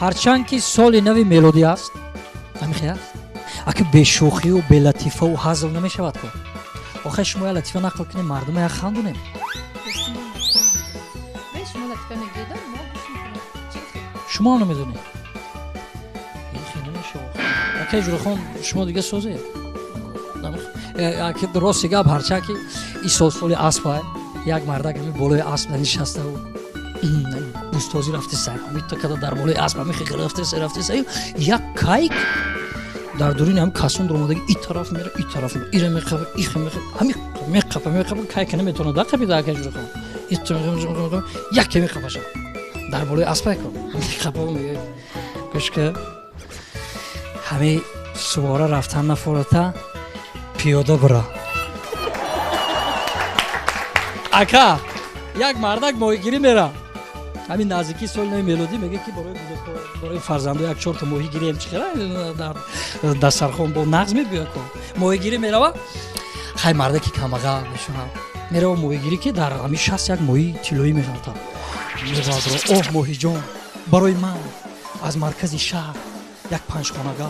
Ҳарчанд ки соли нави мелодӣ аст, ҳамихе аст, аки бешӯхию белатифаву ҳазл намешавад ко. Охир шумо я латифа нақл кунем, мардума як хандонем. Шумо ҳам намедонед. Акай Ҷурахон, шумо дига созед. Рости гап, ҳарчанд ки ин сол соли аспа, як мардак ҳами болои асп нишаставу бустозӣ рафтеса, ҳамита када дар болои асп ҳами рафтеса, рафтеса, як кайк дар дуруни ҳами касун дуромадаги, и тараф мера, и тараф мера, ира меқапа, иха меқапа, ҳами меқапа, меқапа, кайка наметавонад дақапида. Акай Ҷурахон, яке меқапаша дар болои аспай ко меқапа, мега: «Гӯшка, ҳами сувора рафтан нафората, пиёда бира». Ака, як мардак моҳигирӣ мера. Ҳамин наздикии соли нави мелодӣ, мега ки барои фарзандо як чорта моҳӣ гирем, чӣ хела дар дастархон бо нағз мебиёд ко. Моҳигирӣ мерава. Хай, мардаки камбағал мешунав, мерава моҳигирӣ, ки дар ҳамин шаст як моҳии тиллоӣ меғалтад. Меғалтро: «Оҳ, моҳиҷон, барои ман аз маркази шаҳр як панҷхонага,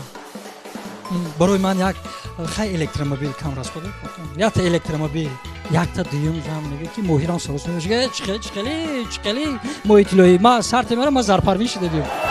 барои ман як, хай, электромобил, кам расход, якта электромобил, якта». Дуюм зан мега ки моҳирам сорос мешга: «Чиқели, чиқели, чиқели, моҳи тиллоӣ, ма сарте мера, ма зарпарвин шуда биём».